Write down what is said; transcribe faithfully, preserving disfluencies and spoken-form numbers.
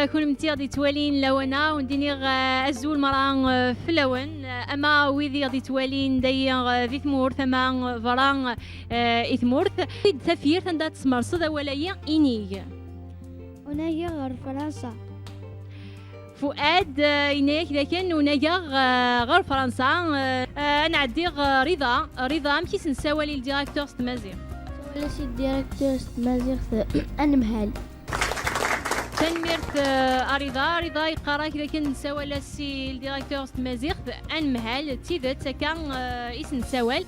Kunemti i ɣ-d-yettwalin lawan-a, wen-d-iniɣ, eh, azul merra, eh, fell-awen, eh, ama wid i ɣ-d-yettwalin dayi, eh, di tmurt, ama, eh, berra, eh, i tmurt. Tafyirt anda tesmerseḍ awal-ayi inig. Unageɣ ɣer Fransa. Fuad, eh, yenna-yak dakken unageɣ, eh, ɣer Fransa. Eh, eh, ad nɛeddi ɣer Rida. Rida, amek i s-nessawal i ldirektur s tmaziɣt? Nessawal-as i ldirektur s tmaziɣt anemhal. Tanemmirt, eh, a Rida. Rida yeqqar-ak dakken nessawal-as i ldirektur s tmaziɣt anemhal. D tidet, akka, eh, i s-nessawal.